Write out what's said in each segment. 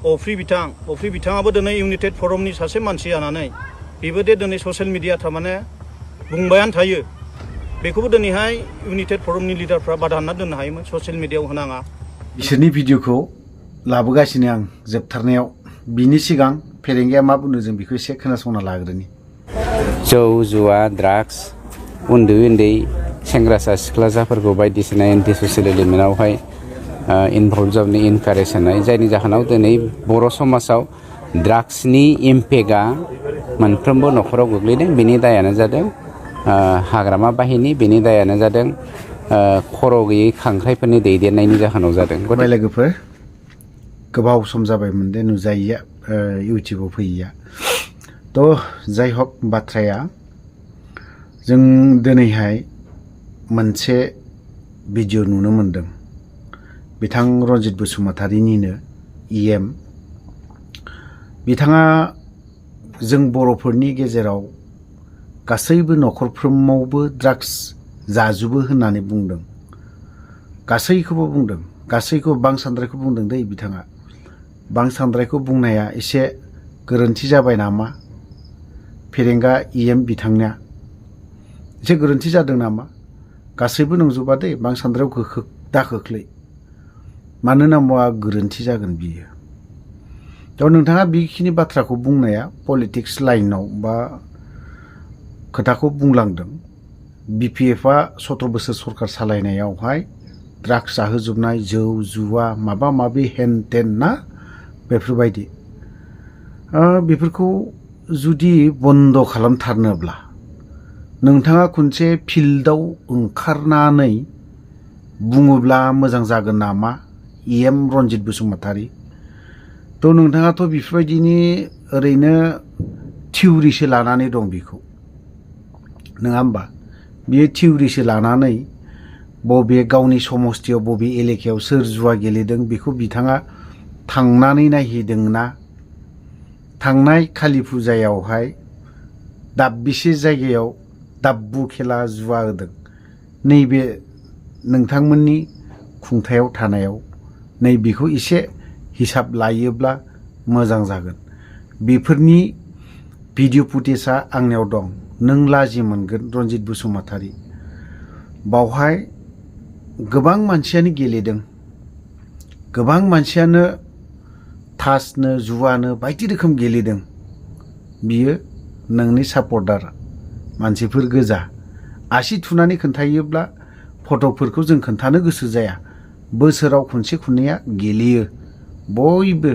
अफ्रि बिथाङाबो दिनै इउनाइटेड फरमनि सासे मानसि जानानै बेबो दे दिनै ससियेल मिडिया थारमाने बुंबायानो थायो बेखौबो दिनैहाय इउनाइटेड फरमनि लिडारफ्रा बादा होना दोननो हायोमोन ससियेल मिडियायाव होनाङा बिसोरनि भिडिअखौ लाबोगासिनो आं जोबथारनायाव बिनि सिगां फेरेंगाया मा बुंदों जों बेखौ एसे खोनासंना लाग्रोनि जौ जुवा ड्राग्स उन्दै उन्दै सेंग्रासा सिख्लासाफोरखौ बायदिसिना एन्टि ससियेल एलिमेन्टआवहाय इनभल्भ जाबनो इनकारेज होनाय जायनि जाहोनाव दिनै बर' समाजाव ड्राग्सनि इम्पेक्टआ मोनफ्रोमबो न'खराव गोग्लैदों बेनि दायानो जादों हाग्रामा बाहिनी बेनि दायानो जादों खर' गैयै खांख्राइफोरनि दैदेननायनि जाहोनाव जादों लोगोफोर गोबाव सम जाबायमोन दे नुजायैया इउटिउबाव फैयैया थ' जाय हक बाथ्राया जों दिनैहाय मोनसे भिडिअ नुनो मोनदों बिथां रनजित बसुमतारीनिनो इएम बिथाङा जों बर'फोरनि गेजेराव गासैबो न'खरफ्रोमावबो ड्राग्स जाजुबो होननानै बुंदों गासैखौबो बुंदों गासैखौबो बांसान्द्रायखौ बुंदों दै बिथाङा बांसान्द्रायखौ बुंनाया एसे गोरोन्थि जाबाय नामा फेरेंगा इएम बिथांनिया एसे गोरोन्थि जादों नामा गासैबो नंजोबा दै बांसान्द्रायाव दा खोख्लै मानोना मा गोरोन्थि जागोन बियो थ' नोंथाङा बेखिनि बाथ्राखौ बुंनाया पलिटिक्स लाइनाव बा खोथाखौ बुंलांदों बिपिएफआ 17 बोसोर सरकार सालायनायावहाय ड्राग्स जाहोजोबनाय जौ जुवा माबा माबि हेन टेन ना बेफोरबायदि बेफोरखौ जुदि बन्द खालामथारनोब्ला नोंथाङा खनसे फिल्डआव ओंखारनानै बुङोब्ला मोजां जागोन नामा इएम रनजित बसुमतारी थ' नोंथाङाथ' बेफोरबायदिनि ओरैनो थिउरिसो लानानै दं बेखौ नङा होमबा बियो थिउरिसो लानानै बबे गावनि समस्थियाव बबे एलेकायाव सोर जुवा गेलेदों बेखौ बिथाङा थांनानै नायहैदोंना थांनाय कालि फुजायावहाय दाबबिसे जायगायाव दाब्बु खेला जुवा होदों नैबे नोंथांमोननि खुंथायाव थानायाव नैबेखौ एसे हिसाब लायोब्ला मोजां जागोन बेफोरनि भिडिअ फुटेजआ आंनियाव दं नों लाजि मोनगोन रनजित बसुमतारी बावहाय गोबां मानसियानो गेलेदों गोबां मानसियानो थासनो जुवानो बायदि रोखोम गेलेदों बियो नोंनि सापर्टार मानसिफोर गोजा आसि थुनानै खोन्थायोब्ला फट'फोरखौ जों खोन्थानो गोसो जाया बोसोराव खनसे खननैया गेलेयो बयबो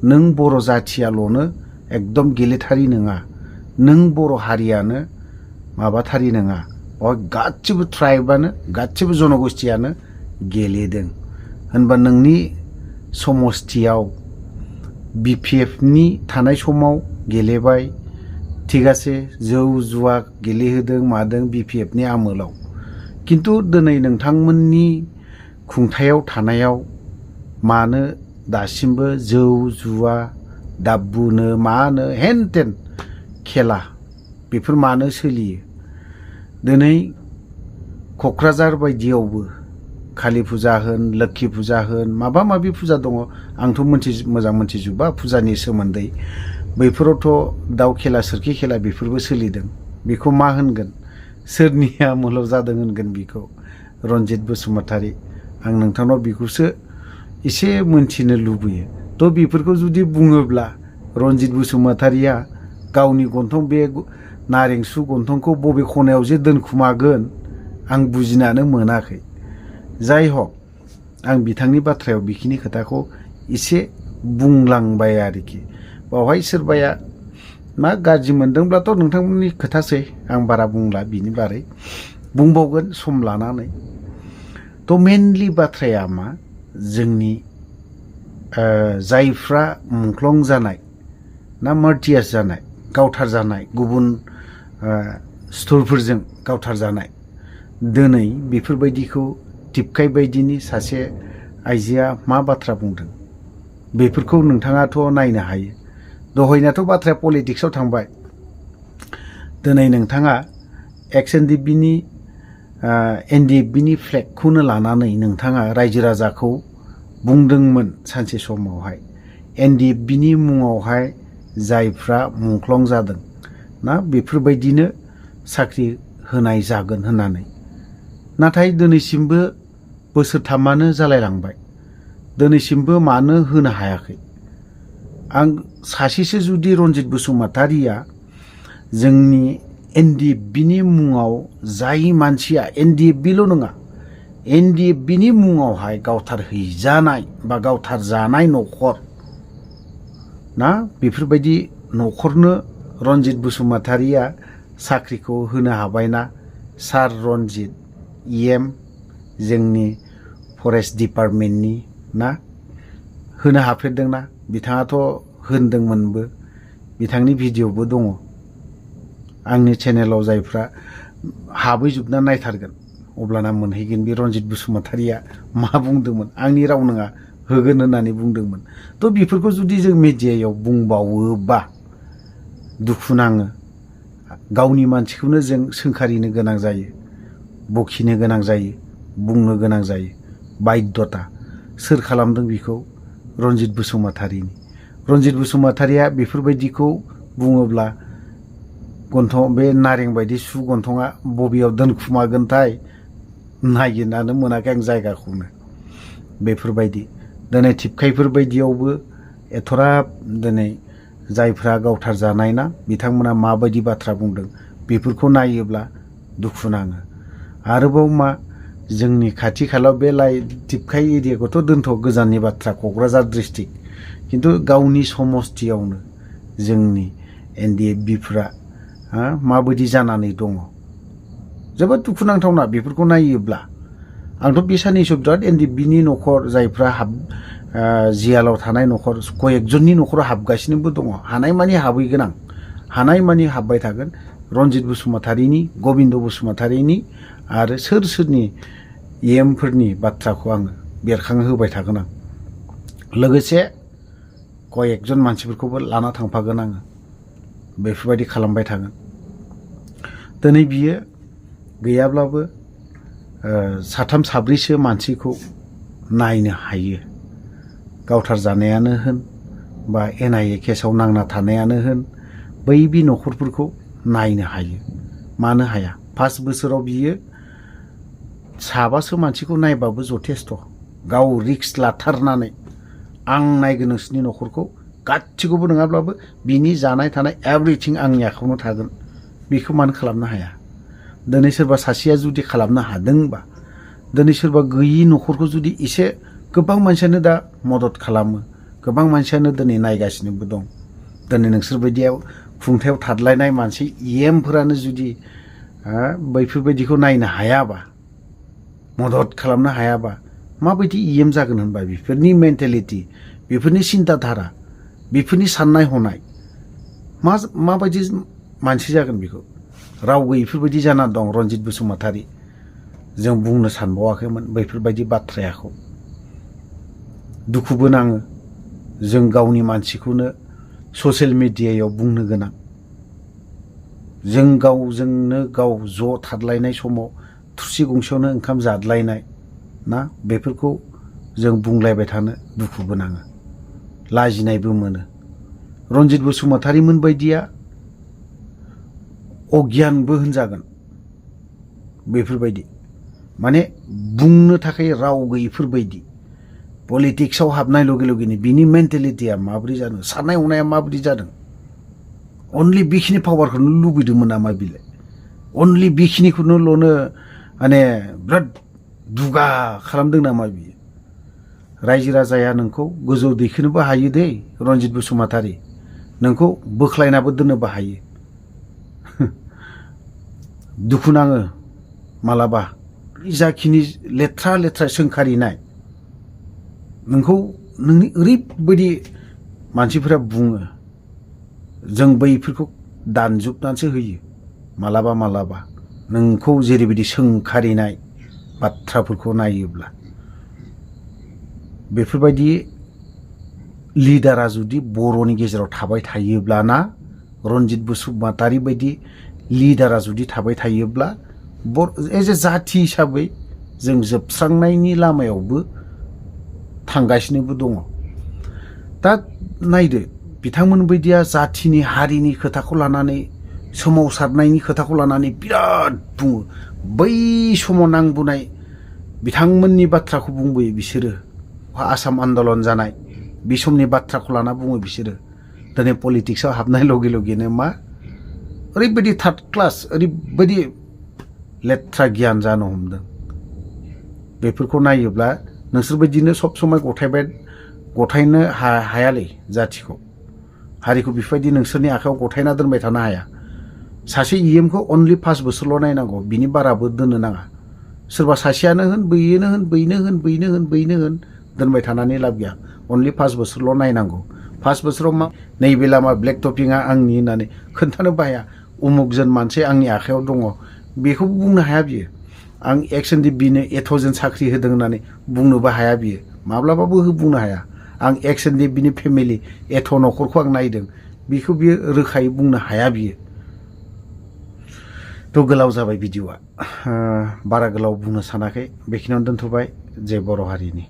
नों बर' जाथियाल'नो एकदम गेलेथारि नङा नों बर' हारियानो माबाथारि नङा गासिबो ट्राइबानो गासिबो जनगोष्ठियानो गेलेदों होनबा नोंनि समस्थियाव बिपिएफनि थानाय समाव गेलेबाय थिगासे जौ जुवा गेलेहोदों मादों बिपिएफनि आमोलाव किन्तु दिनै नोंथांमोननि खुंथायाव थानायाव मानो दासिमबो जौ जुवा दाब्बुनो मानो हेन टेन खेला बेफोर मानो सोलियो दिनै क'क्राझार बायदियावबो कालि फुजा होन लोक्षि फुजा होन माबा माबि फुजा दङ आंथ' मोजां मोनथिजोबा फुजानि सोमोन्दै बैफोरावथ' दाउ खेला सोरखि खेला बेफोरबो सोलिदों बेखौ मा होनगोन सोरनि आमोलाव जादों होनगोन बेखौ रनजित बसुमतारी आं नोंथांनाव बेखौसो एसे मोनथिनो लुबैयो थ' बेफोरखौ जुदि बुङोब्ला रनजित बसुमतारीया गावनि गन्थं बे नारेंसु गन्थंखौ बबे खनायाव जे दोनखुमागोन आं बुजिनानो मोनाखै जाय हक आं बिथांनि बाथ्रायाव बेखिनि खोथाखौ एसे बुंलांबाय आरोखि बावहाय सोरबाया मा गाज्रि मोनदोंब्लाथ' नोंथांमोननि खोथासै आं बारा बुंला बिनि बारै बुंबावगोन सम लानानै थ' मेनलि बाथ्राया मा जोंनि जायफ्रा मुंख्लं जानाय ना मार्टियास जानाय गावथार जानाय गुबुन सुथुरफोरजों गावथार जानाय दिनै बेफोरबायदिखौ टिपकाय बायदिनि सासे आइजोआ मा बाथ्रा बुंदों बेफोरखौ नोंथाङाथ' नायनो हायो दहायनाथ' बाथ्राया पलिटिक्सआव थांबाय दिनै नोंथाङा एक्स एनडिएफबिनि फ्लेगखौनो लानानै नोंथाङा रायजो राजाखौ बुंदोंमोन सानसे समावहाय NDFBनि मुङावहाय जायफ्रा मुंख्लं जादों ना बेफोरबायदिनो साख्रि होनाय जागोन होननानै नाथाय दिनैसिमबो बोसोरथामानो जालायलांबाय दिनैसिमबो मानो होनो हायाखै आं सासेसो जुदि रनजित बसुमतारिया जोंनि NDFBनि मुङाव जाय मानसिया NDFBल' नङा NDFBनि मुङावहाय गावथारहैजानाय बा गावथारजानाय न'खर ना बेफोरबायदि न'खरनो रनजित बसुमतारिया साख्रिखौ होनो हाबायना सार रनजित EM जोंनि फरेस्ट डिपार्टमेन्टनि ना होनो हाफेरदोंना बिथाङाथ' होनदोंमोनबो बिथांनि भिडिअबो दङ आंनि चेनेलाव जायफ्रा हाबैजोबना नायथारगोन अब्लाना मोनहैगोन बे रनजित बसुमतारिया मा बुंदोंमोन आंनि राव नङा होगोन होननानै बुंदोंमोन थ' बेफोरखौ जुदि जों मिडियायाव बुंबावोबा दुखु नाङो गावनि मानसिखौनो जों सोंखारिनो गोनां जायो बखिनो गोनां जायो बुंनो गोनां जायो बाध्यता सोर खालामदों बेखौ रनजित बसुमतारिया बेफोरबायदिखौ बुङोब्ला गन्थं बे नारें बायदि सु गन्थङा बबेयाव दोनखुमागोनथाय नागिरनानै मोनाखै आं जायगाखौनो बेफोरबायदि दिनै थिपखाइफोर बायदियावबो एथ'राब दिनै जायफ्रा गावथारजानाय ना बिथांमोना माबायदि बाथ्रा बुंदों बेफोरखौ नायोब्ला दुखु नाङो आरोबाव मा जोंनि खाथि खालायाव बे थिपखाइ एरियाखौथ' दोनथ' गोजाननि बाथ्रा क'क्राझार डिस्ट्रिक्ट खिन्थु गावनि समस्तियावनो जोंनि NDFBफ्रा माबायदि जानानै दङ जोबोद दुखुनांथावना बेफोरखौ नायोब्ला आंथ' बे साननैसो बिराद NDFBनि न'खर जायफ्रा जियालाव थानाय न'खर कयेकजननि न'खराव हाबगासिनोबो दङ हानायमानि हाबहैगोन आं हानायमानि हाबबाय थागोन रनजित बसुमतारिनि गबिन्द बसुमतारिनि आरो सोरनि EMफोरनि बाथ्राखौ आङो बेरखांहोबाय थागोन आं लोगोसे कयेकजन मानसिफोरखौबो लाना थांफागोन आङो बेफोरबायदि खालामबाय थागोन दिनै बियो गैयाब्लाबो साथाम साब्रैसो मानसिखौ नायनो हायो गावथारजानायानो होन बा NIA केसाव नांना थानायानो होन बै न'खरफोरखौ नायनो हायो मानो हाया 5 बोसोराव बियो साबासो मानसिखौ नायबाबो जथेस्थ' गाव रिक्स लाथारनानै आं नायगोन नोंसोरनि न'खरखौ गासिखौबो नङाब्लाबो बिनि जानाय थानाय एभरिथिं आंनि आखायावनो थागोन बेखौ मानो खालामनो हाया दिनै सोरबा सासेया जुदि खालामनो हादोंबा दिनै सोरबा गैयि न'खरखौ जुदि एसे गोबां मानसियानो दा मदद खालामो गोबां मानसियानो दिनै नायगासिनोबो दं दिनै नोंसोरबायदियाव खुंथायाव थादलायनाय मानसि EMफोरानो जुदि बैफोरबायदिखौ नायनो हायाबा मदद खालामनो हायाबा माबायदि EM जागोन होनबा बेफोरनि मेन्टेलिटि बेफोरनि सिन्ताधारा बेफोरनि साननाय हनाय माबायदि मानसि जागोन बेखौ राव गैयैफोरबायदि जाना दं रनजित बसुमतारि जों बुंनो सानबावाखैमोन बैफोरबायदि बाथ्राखौ दुखुबो नाङो जों गावनि मानसिखौनो ससियेल मिडियायाव बुंनो गोनां जों गावजोंनो गाव ज' थादलायनाय समाव थुरसि गंसेयावनो ओंखाम जादलायनाय ना बेफोरखौ जों बुंलायबाय थानो दुखुबो नाङो लाजिनायबो मोनो रनजित बसुमतारिमोन बायदिया अगियानबो होनजागोन बेफोरबायदि माने बुंनो थाखाय राव गैयैफोरबायदि पलिटिक्सआव हाबनाय लगे लगेनो बिनि मेन्टेलिटिया माबोरै जादों साननाय हनाया माबोरै जादों अनलि बेखिनि पावारखौनो लुबैदोंमोन नामा बिलाय अनलि बेखिनिखौनो ल'नो माने बिराद दुगा खालामदों नामा बियो रायजो राजाया नोंखौ गोजौ दैखोनोबो हायो दै रनजित बसुमतारि नोंखौ बोख्लायनाबो दोननोबो हायो दुखु नाङो मालाबा जाखिनि लेथ्रा सोंखारिनाय नोंखौ नोंनि ओरैबायदि मानसिफोरा बुङो जों बैफोरखौ दानजोबनानैसो होयो मालाबा नोंखौ जेरैबायदि सोंखारिनाय बाथ्राफोरखौ नायोब्ला बेफोरबायदि लिडारा जुदि बर'नि गेजेराव थाबाय थायोब्लाना रनजित बसुमतारि बायदि लिडारा जुदि थाबाय थायोब्ला एज ए जाथि हिसाबै जों जोबस्रांनायनि लामायावबो थांगासिनोबो दङ दा नायदो बिथांमोन बायदिया जाथिनि हारिनि खोथाखौ लानानै सोमावसारनायनि खोथाखौ लानानै बिराद बुङो बै समाव नांबोनाय बिथांमोननि बाथ्राखौ बुंबोयो बिसोरो आसाम आन्दलन जानाय बे समनि बाथ्राखौ लाना बुङो बिसोरो दिनै पलिटिक्सआव हाबनाय लगे लगेनो मा ओरैबायदि थार्ड क्लास ओरैबायदि लेथ्रा गियान जानो हमदों बेफोरखौ नायोब्ला नोंसोरबायदिनो सब समय गथायनो हायालै जाथिखौ हारिखौ बेफोरबायदि नोंसोरनि आखायाव गथायना दोनबाय थानो हाया सासे इएमखौ अनलि 5 बोसोरल' नायनांगौ बिनि बाराबो दोननो नाङा सोरबा सासेयानो होन बैनो होन दोनबाय थानानै लाब गैया अनलि 5 बोसोरल' नायनांगौ 5 बोसोराव मा नैबे लामा ब्लेक टपिंआ आंनि होननानै खोन्थानोबो हाया उमुकजोन मानसि आंनि आखायाव दङ बेखौबो बुंनो हाया बियो आं एक्सएनडि बिनो एथ'जन साख्रि होदों होननानै बुंनोबो हाया बियो माब्लाबाबो बुंनो हाया आं एक्सएनडि बिनि फेमिलि एथ' न'खरखौ आं नायदों बेखौ बियो रोखायै बुंनो हाया बियो थ' गोलाव जाबाय भिडिअ'आ बारा गोलाव बुंनो सानाखै बेखिनियावनो दोनथ'बाय जय बर' हारिनि